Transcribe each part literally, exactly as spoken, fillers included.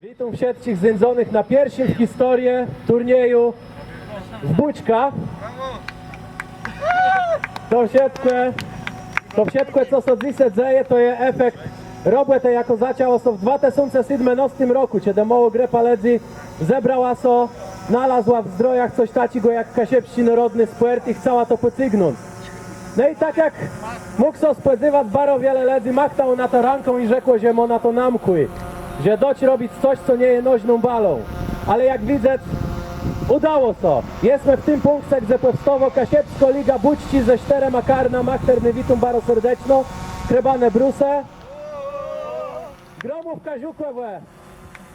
Witóm wszëtczich zéńdzonëch na pierszim w historie turnieju w bùczkã. To wszëtkò, to wszëtkò, co sã dzysô dzeje, to je efekt robòtë, jakô zaczãła sã w dwa tësące sétmënôstim rokù, czedë môłô grëpa lëdzy zebrała sã, nalazła w zdrojach cos taczégò jak kaszëbsczi nôrodny spòrt i chcała to pòcygnąc. No i tak jak mógł sã spòdzewac, baro wiele lëdzy machtało na to rãką i rzekło, że mô na to namkłé, że dô robic cos, co nie je nożną balą. Ale jak widzec, ùdało sã. Jesmë w tim pùnkce, gdze pòwstôwô Kaszëbskô Liga Bùczczi ze sztërema karnama, chtërne witóm baro serdeczno. Krëbane Brusë, Gromówka Żukòwò.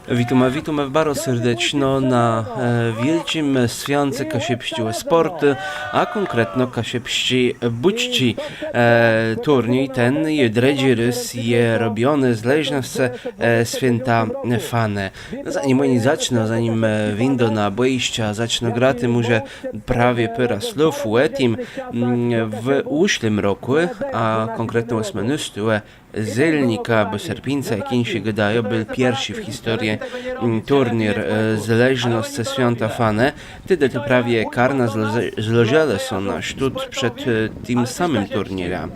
Witómë, witómë baro serdeczno na e, wiôldżim swiãce kaszëbsczégò spòrtu, a kònkretno kaszëbsczi bùczczi. E, turniej ten je drëdżi rôz je robiony z leżnoscë e, swiãta Fanë. Zanim òni zaczną, zanim e, wińdą na bòjiszcza, zaczną grac, mòże prawie pôrã słów ò tim. Mm, w ùszłim rokù, a kònkretno òsmënôstégò zelnika abò serpińca, jak jinszi gôdają, béł pierszi w historie mm, turniér e, z leżnoscë swiãta Fanë. Tedë to prawie karna zlo- złożëłë sã na sztót przed e, tim samim turniérã.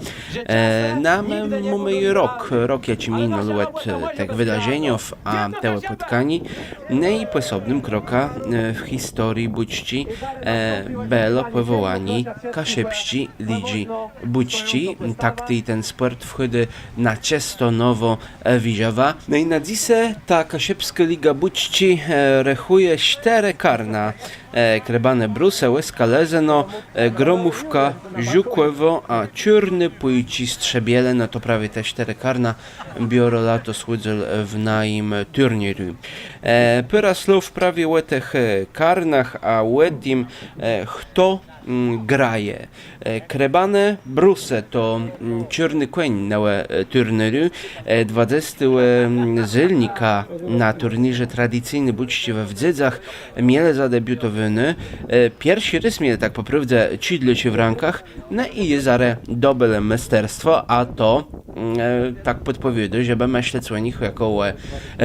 E, no, më mómë ju rok, rok jaczi minął òd e, tëch wëdarzeniów, a tegò pòtkaniô. No i pòsobnym krokã e, w historii bùczczi e, bëło pòwòłanié Kaszëbsczi Lidżi Bùczczi. Tak tej ten spòrt wchôdô na czësto nową e, wëżawã. No i na dzysô ta Kaszëbskô Liga Bùczczi e, rechùje sztërë karna. E, Krëbane Brusë, Òska Lëzëno, e, Gromówka Żukòwò, a Czôrné Pùjczi Strzebielëno. To prawie te sztërë karna biorą latos ùdzél w najim turnieju. E, pôrã słów prawie ò tëch e, karnach, a ò tim e, chto mm, graje. E, Krëbane Brusë to mm, czôrny kóń na e, turnieju. E, dwadzestégò mm, zelnika na turnieju tradicyjny bùczczi we Wdzydzach mielë zadebiutowóné. E, pierszi rôz mielë tak pò prôwdze czidlôczi w rãkach, no i zarô dobëlë mésterstwò, a to mm, e, tak pòdpòwiôdô, żebë mëslec ò nich jakò ò e,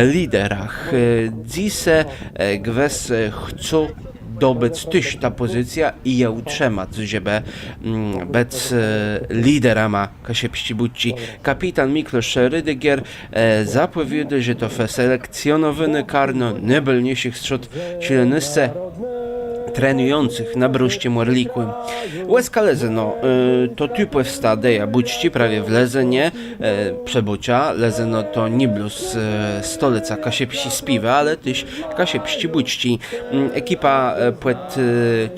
liderach. E, dzysô e, gwës e, chcą dobëc téż tã pòzycjã i jã ùtrzëmac, żebë mm, bëc e, liderama kaszëbsczi bùczczi. Kapitan Miklosz Rüdiger e, zapòwiôdô, że to fe- selekcjonowóné karno nôbëlniészich strzód czile nôsce trenëjącëch na brusczim òrlikù. Òska Lëzëno, e, to tu pòwsta ideja bùczczi prawie w Lëzënie, e, przëbôczã, Lëzëno to nié blós e, stolëca kaszëbsczi spiéwë, ale téż kaszëbsczi bùczczi. Mm, ekipa e, pòd e,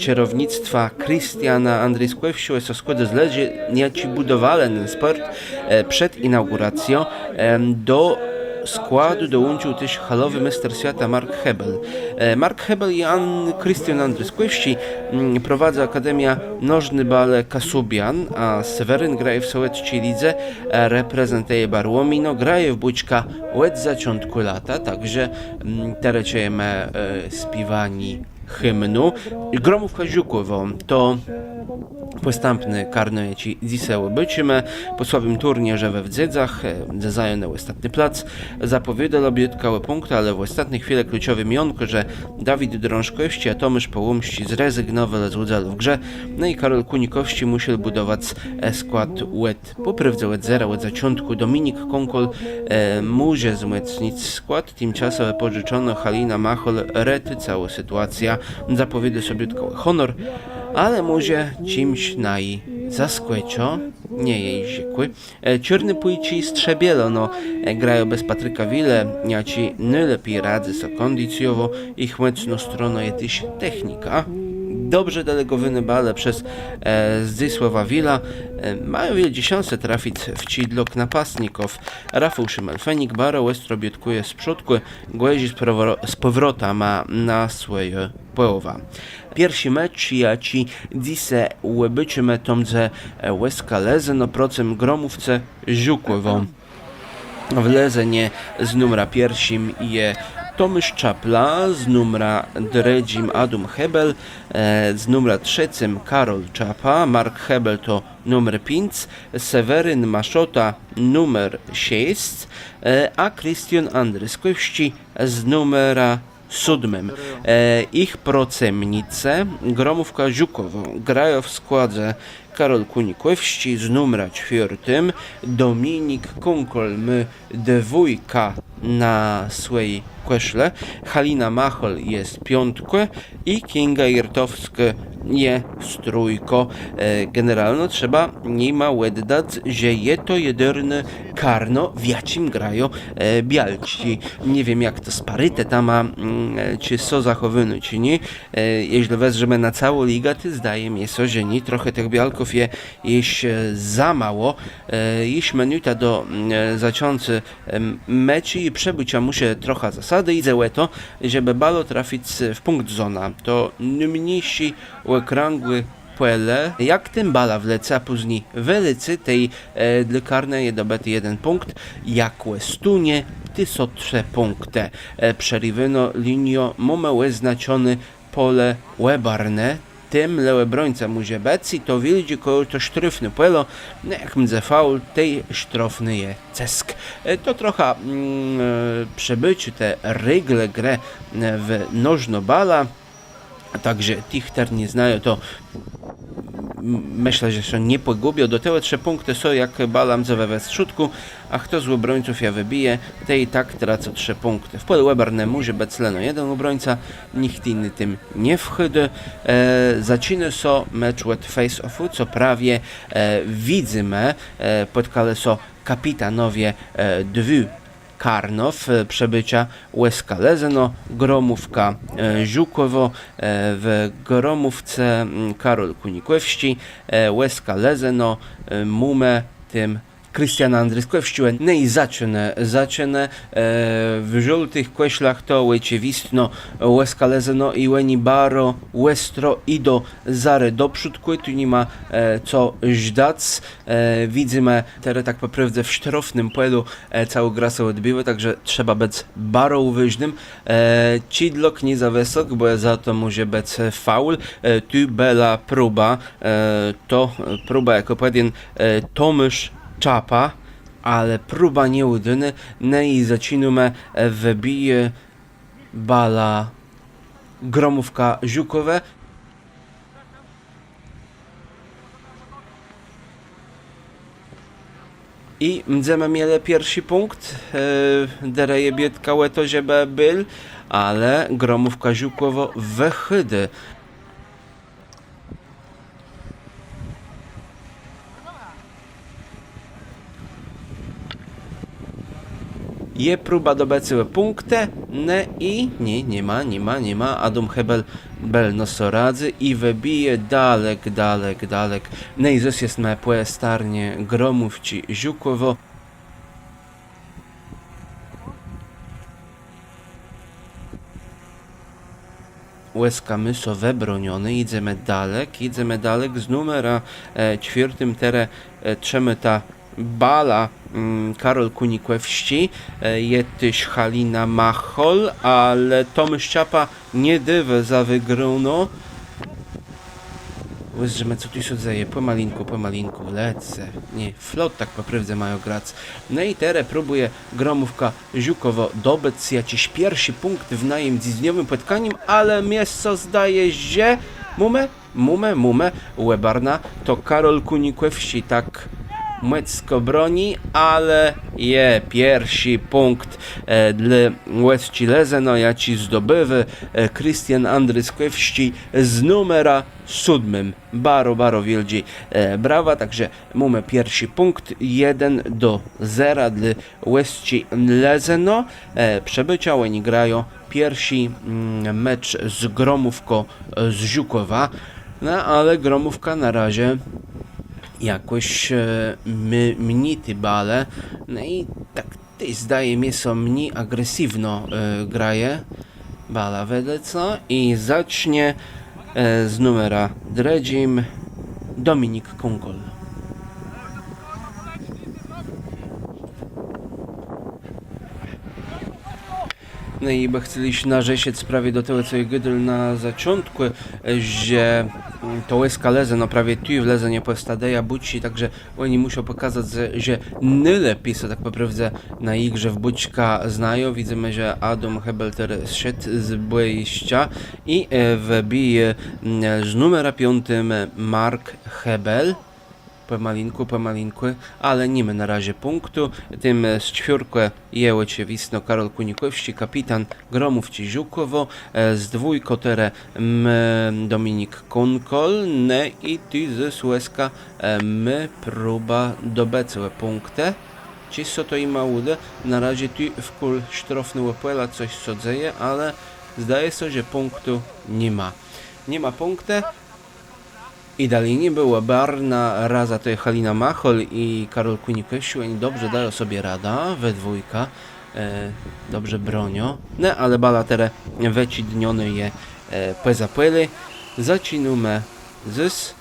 czerownictwã Krystiana Andryskòwsczégò sã skłôdô z lëdzy, jaczi bùdowelë nen spòrt e, przed inaùguracją. Em, do składu dołącził téż halowi méster swiata Mark Hebel. E, Mark Hebel i An- Krystian Andryskòwsczi mm, prowadzą Akademiã Nożny Balë Kaszubian, a Seweryn graje w sołecczi lidze, e, reprezentëje Barłomino, graje w bùczkã òd zaczątkù lata, tak że mm, terô czëjemë e, spiéwanié himnu. Gromówka Żukòwò to pòstãpné karno, jaczé dzysô òbôczimë. Pò słabim turniérze we Wdzydzach, e, dze zajãło òstatny plac, zapòwiôdało biôtkã ò pùnktë, ale w òstatny chwilë kluczowé miónkò, że Dawid Drążkòwsczi a Tomôsz Pòłomsczi zrezygnowelë z ùdzélu w grze, no i Karól Kùnikòwsczi mùszôł bùdowac e, skłôd òd, pò prôwdze òd zera, òd zaczątkù. Dominik Kónkòl e, mòże wzmòcnic skłôd. Timczasowò pòżëczonô Halina Machól retëje całą sytuacjã. Zapòwiôdô sã biôtka ò hònor, ale mòże czims naju zaskòczą, nie je rzekłé. E, Czôrné Pùjczi Strzebielëno e, grają bez Patryka Wilë, jaczi nôlepi radzy so kòndicjowò. Jich mòcną stroną je téż technika. Dobrze delegòwóné balë przez e, Zdzysława Wilã e, mają wiôldżé szanse trafic w czidlok napastników. Rafał Szëmelfenik baro òstro biôtkùje z przódkù, gòrzi z pòwro- z pòwrotã mô na swòjã pòłowã. Pierszi mecz, jaczi dzysô òbôczimë, to mdze e, Òska Lëzëno procëm Gromówce Żukòwò. W Lëzënie z numrã pierszim je Tomôsz Czapla z numrã drëdżim, Adóm Hébel, e, z numrã trzecym Karól Czapa, Mark Hébel to numer piãc, Seweryn Maszota numer szesc, e, a Krystian Andryskòwsczi z numrã sódmim. E, jich procëmnicë, Gromówka Żukòwò, grają w składze Karól Kùnikòwsczi z numrã czwiôrtim, Dominik Kónkòl mô dwójkã na swòji kòszlë, Halina Machól je piątką i Kinga Jertowskô je z trójką. E, generalno trzeba nima òddac, że je to jedurné karno, w jaczim grają, e, białczi. Nie wiém, jak to z paritetama, mm, e, czë są zachòwóné, czë nié. E, jeżlë wezdrzimë na całą ligã, to zdaje mie sã, że nié, trochã tëch białków je jesz, e, za mało. E, jesz minuta do, mm, e, zaczãcô, em, meczu i przëbôczã, mùszã trochã zasadë, jidze ò to, żebë balą trafic w pùnkt zona. To nômniészé òkrãgłé pòle. Jak tam bala wlecy, a pózni wëlecy, tej, e, dlô karna je dobëti jeden pùnkt, jak òstónie, tej są trzë pùnktë. E, przeriwóną linią mómë òznaczoné pòle òbarné, tam le òbróńca mòże bëc i to wiôldżé kòło to sztrôfné pòle, no jak mdze faul, tej sztrôfny je cësk. E, to trochã, mm, e, przëbôczi te regle grë, e, w nożną balã. Tak że tëch, chtërny nie znają, to m-, mëszlã, że sã nie pògùbią. Do tegò trzë pùnktë są, jak bala mdze we westrzódkù, a chto z òbróńców jã wëbije, tej i tak tracą trzë pùnktë. W pòlu òbarnym mòże bëc leno jeden òbróńca, nicht jiny tam nie wchôdô. E, zaczinô sã mecz òd face-offu, co prawie, e, widzymë, e, pòtkelë sã kapitanowie, e, dwùch karnów, e, przëbôczã, Òska Lëzëno, Gromówka, e, Żukòwò, e, w Gromówce, mm, Karól Kùnikòwsczi, e, Òska Lëzëno, e, mómë tam Krystiana Andryskòwsczégò. No i zaczinô, zaczinô, e, w żôłtëch kòszlach to òczëwistno Òska Lëzëno i òni baro òstro jidą zarô do przódkù, tu ni ma, e, co żdac. E, widzymë terô tak pò prôwdze w sztrôfnym pòlu, e, całô gra sã òdbiwô, tak że trzeba bëc baro ùwôżnym. E, czidlôk nié za wësok, bò za to mòże bëc faul. E, tu bëła próba, e, to, e, próba, jakò pòwiém, e, Tomôsz Czapa, ale próba nieùdónô, no i zaczinómë, e, wëbijô bala Gromówka Żukòwò. I mdzemë mielë pierszi pùnkt, e, derë je biôtka ò to, żebë béł, ale Gromówka Żukòwò wëchôdô. Je próba dobëcô pùnktu, ne, i nié, ni ma, ni ma, ni ma. Adóm Hébel bëlno so radzy i wëbije dalek, dalek, dalek. Ne, i zôs jesmë pò starnie Gromówczi Żukòwò. Òska mô so wëbronioné, jidzemë dalek, jidzemë dalek z numerã, e, czwiôrtim terô, e, trzimô tã balã, mm, Karól Kùnikòwsczi, e, je téż Halina Machól, ale Tomôsz Czapa nie dôwô za wëgróną. Ùzdrzimë, co tu sã dzeje. Pòmalinkù, pòmalinkù, lecë. Nié, flot tak pò prôwdze mają grac. No i terô próbùje Gromówka Żukòwò dobëc jaczis pierszi pùnkt w najim dzysdniowim pòtkanim, ale mie sã zdaje, że mómë, mómë, mómë, òbarna, to Karól Kùnikòwsczi tak mòckò broni, ale je pierszi pùnkt, e, dlô Òsczi Lëzëno, jaczi zdobiwô, e, Krystian Andryskòwsczi z numerã sódmim. Baro, baro wiôldżé, e, brawa, tak że mómë pierszi pùnkt, jeden do zera dlô Òsczi Lëzëno. E, przëbôczã, òni grają pierszi, mm, mecz z Gromówką, e, z Żukòwa. No, ale Gromówka na razie jakòs, e, m-, mni ti balë. No i tak téż, zdaje mie sã, mni agresywno, e, graje. Bala wëlecô i zacznie, e, z numerã drëdżim Dominik Kónkòl. No i bë chcelë jesz narzeszëc prawie do tegò, co jô gôdôł na zôczątkù, że, mm, to Òska Lëzëno prawie tu w Lëzënie pòwstôwô, a bùczi, tak że òni mùszą pòkazac, że, że nôlepi sã tak pò prôwdze na jigrze w bùczka znają. Widzymë, że Adóm Hébel terô zeszedł z bòjiszcza i, e, wëbije, mm, z numerã piątim Mark Hébel. Pòmalinkù, pòmalinkù, ale ni ma na razie pùnktu. Tim, e, z czwiórką je òczëwistno Karól Kùnikòwsczi, kapitan Gromówczi Żukòwò, e, z dwójką terô, mm, Dominik Kónkòl, no i tu zôs Òska, e, mô próbã dobëcô pùnktu. Czë sã to jima ùdô? Na razie tu wkół sztrôfnégò pòla cos sã dzeje, ale zdaje sã, że pùnktu ni ma. Ni ma pùnktu. I dali nie bëło. Òbarna, razã to je Halina Machól i Karól Kùnikòwsczi, òni dobrze dają sobie radã we dwójkã. E, dobrze bronią. No, ale bala terô wëczidnionô je, e, pòza pòle. Zaczinómë zôs.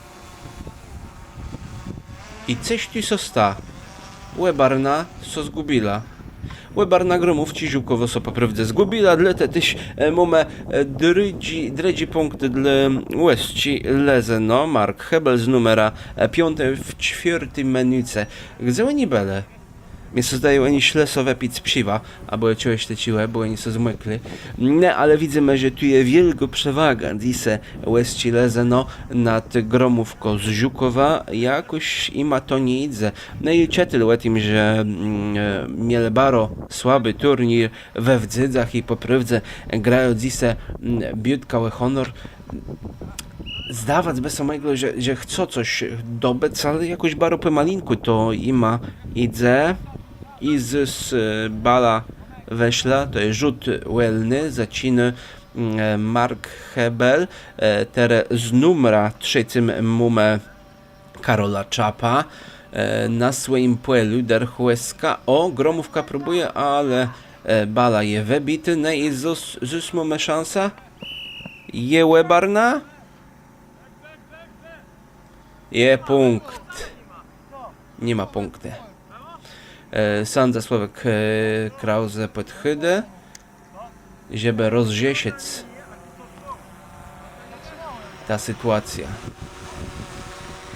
I cos tu sã sta. Òbarna sã zgùbiła. Òbarna Gromówczi Żukòwò sã pò prôwdze zgùbiła, dlôte téż, e, mómë, e, drëdżi, drëdżi pùnkt dlô Òsczi Lëzëno, Mark Hébel z numerã, e, piątim w czwiôrti minuce. Gdze òni bëlë? Mie sã zdaje, òni szlë so wëpic piwa, abò czegòs taczégò, bò òni sã zmòklë. No, ale widzymë, że tu je wiôlgô przewaga dzysô Òsczi Lëzëno nad Gromówką z Żukòwa, jakòs jima to nie jidze. No i czëtôł ò tim, że, mm, e, mielë baro słabi turniér we Wdzydzach i pò prôwdze grają dzysô, mm, biôtka ò hònor. Zdawac bë sã mògło, że, że chcą cos dobëc, ale jakòs baro pòmalinkù to jima jidze. I zôs, e, bala wëszła, to je rzut wòlny, zaczinô, mm, e, Mark Hébel, e, terô z numerã trzecym mómë Karola Czapã, e, na swòjim pòlu dërch Òska. Ò, Gromówka próbùje, ale, e, bala je wëbitô, no i zôs, zôs mómë szansã. Je òbarna? Je pùnkt. Ni ma pùnktu. E, sãdza Sławek, e, Krause pòdchôdô, żebë rozrzeszëc tã sytuacjã.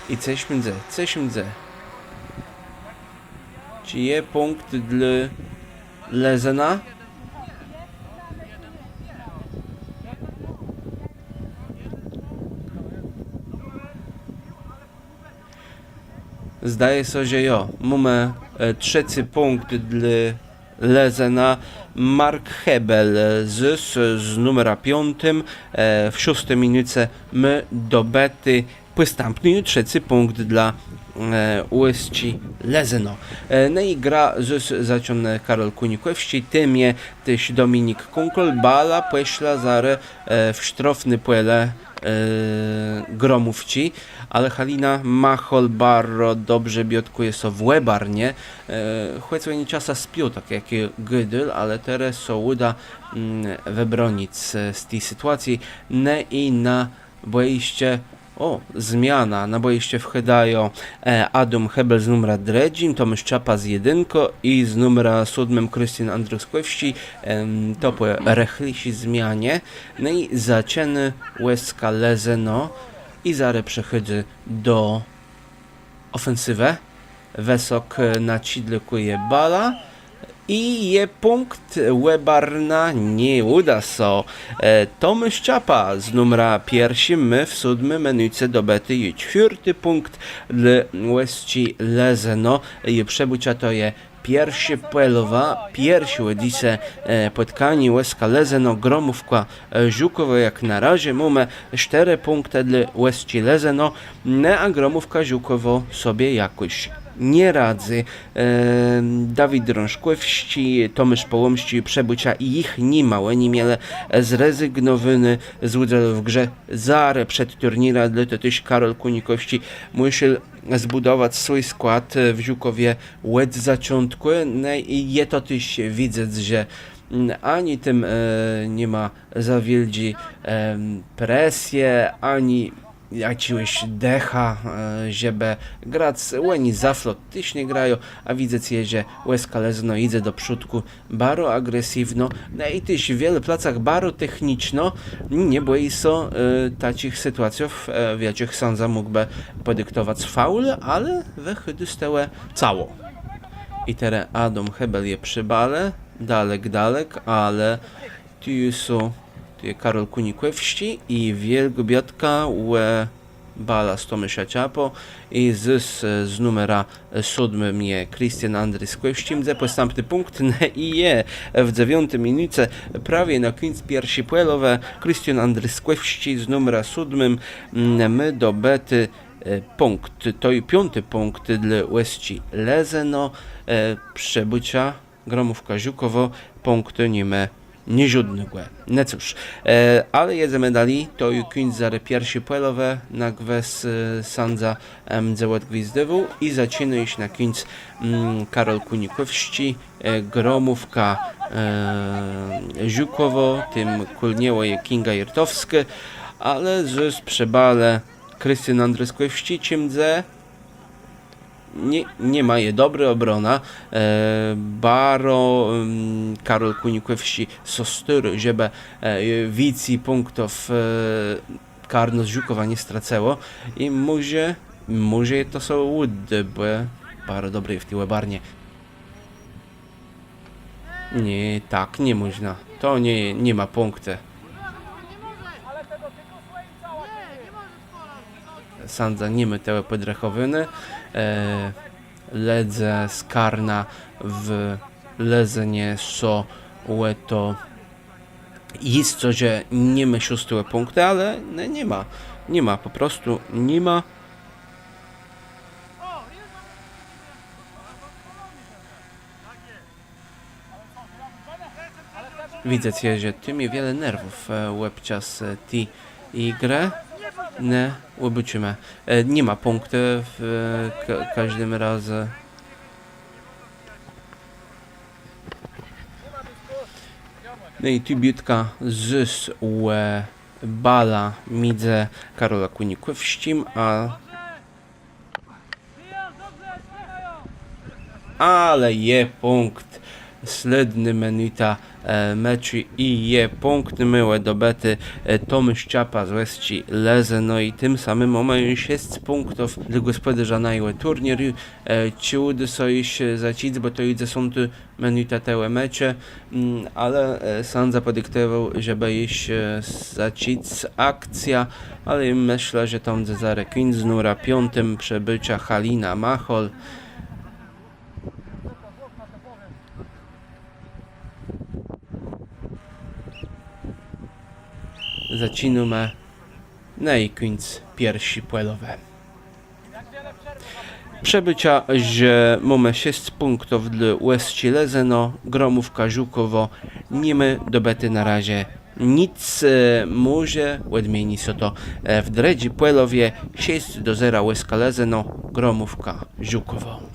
I cos mdze, cos mdze. Czë je pùnkt dlô Lëzëna? Zdaje sã, że jo. Mómë, e, trzecy pùnkt dlô Lëzëna. Mark Hébel, e, z, z numerã piątim, e, w szósti minuce mô dobëti pòstãpny, ju trzecy pùnkt dlô, e, Òsczi Lëzëno. E, no i grã zôs zaczął Karól Kùnikòwsczi, tim je téż Dominik Kónkòl, bala pòszła zarô, e, w sztrôfné pòle, e, Gromówczi, ale Halina Machól baro dobrze biôtkùje sã w òbarnie, e, chòc òni czasã spią, tak jak jô gôdôł, ale terô sã ùda, mm, wëbronic, e, z ti sytuacji, no i na bòjiszcze, ò, zmiana. Na bòjiszcze wchôdają, e, Adóm Hébel z numerã drëdżim, Tomôsz Czapa z jedinką i z numerã sódmim Krystian Andruskòwsczi, em, to pò rëchliszi zmianie. No i zaczinô Òska Lëzëno i zarô przechòdzy do ofensywë. Wësok, e, na czidle kùje bala. I je pùnkt, òbarna nie ùda sã. E, Tomôsz Czapa z numerã pierszim mô w sódmi minuce dobëti ju czwiôrti pùnkt dlô Òsczi Lëzëno. Ju przëbôczã, to je pierszé pòłowã, pierszé dzysô, e, pòtkanié Òska Lëzëno, Gromówka, e, Żukòwò. Jak na razie mómë sztërë pùnktë dlô Òsczi Lëzëno, no a Gromówka Żukòwò sobie jakòs nie radzy. E, Dawid Drążkòwsczi, Tomôsz Pòłomsczi przëbôczã, jich ni ma, òni mielë zrezygnowóné z ùdzélu w grze zarô przed turniérã, dlôte téż Karól Kùnikòwsczi mùszôł zbùdowac swój skłôd, e, w Żukòwie òd zôczątkù. No i je to téż widzec, że, mm, ani tam, e, ni ma za wiôldżi, em, presje, ani jaczégòs dëcha, e, żebë grac, òni za flot téż nie grają, a widzec je, że Òska Lëzëno jidze do przódkù baro agresywno, no i téż w wiele placach baro techniczno, nie bòji sã, e, taczich sytuacjów, e, w jaczich sãdza mógłbë pòdiktowac faul, ale wëchôdô z tegò cało. I terô Adóm Hébel je przë balë, dalek, dalek, ale tu ju są, tu je Karól Kùnikòwsczi i wiôlgô biôtka ò balã z Tomôszã Czapą i z, z, z numerã sódmim je Krystian Andrëskòwsczi, mdze pòstãpny pùnkt, no i je w dzewiąti minuce, prawie na kùńc pierszi pòłowë, Krystian Andrëskòwsczi z numerã sódmim, mm, mô dobëti, e, pùnkt. To je piąti pùnkt dlô Òsczi Lëzëno, e, przëbôczã, Gromówka Żukòwò, pùnktu ni mô niżódnégò. No cóż, e, ale jedzemë dali, to ju kùńc zarô pierszi pòłowë, na gwës, e, sãdza, e, mdze òdgwizdowôł i zaczinô jesz na kùńc, mm, Karól Kùnikòwsczi, e, Gromówka, e, Żukòwò, tam kòl niegò je Kinga Jertowskô, ale zôs przë balë Krystian Andrëskòwsczi, czim mdze Ni, ni ma, je dobrô òbrona. E, baro, mm, Karól Kùnikòwsczi sã starô, żebë, e, wicy pùnktów, e, karno z Żukòwa nie stracëło. I mòże, mòże to sã ùdô, bò baro dobri w ti òbarnie. Nié, tak ni mòżna. To nié, ni ma pùnktu. Sãdza ni mô tegò pòdrechòwóné. E, lëdze z karna w Lëzënie są ò to jiscy, że ni mô szóstégò pùnktu, ale, no, ni ma. Ni ma, pò prostu ni ma. Widzã, że tu mie wiele nerwów, e, òbczas, e, ti grë. Nié, òbôczimë. E, ni ma pùnktu w, e, ka-, kòżdim razie. No i tu biôtka z, ò, e, balã midzë Karolã Kùnikòwsczim a Ale je pùnkt. Slédnô minuta, e, meczu i je pùnkt, miło dobëté, e, Tomôsz Czapa z Òsczi Lëzëno i tim samim mómë ju szesc pùnktów dlô gòspòdarza na jegò turnieju. E, czë ùdô sã jesz, e, zacząc, bò to ju dzesątô minuta tegò meczu, mm, ale, e, sãdza pòdiktowôł, żebë jesz, e, zacząc akcjã, ale mëszlã, że tam zarô kùńc z numrã piątim przëbôcza Halina Machól. Zaczinómë. No i kùńc pierszi pòłowë. Przëbôcza, że mómë szesc pùnktów dlô Òsczi Lëzëno, Gromówka Żukòwò ni mô dobëté na razie nic, e, mòże òdmieni sã to, e, w drëdżi pòłowie. Szesc do zera Òska Lëzëno, Gromówka Żukòwò.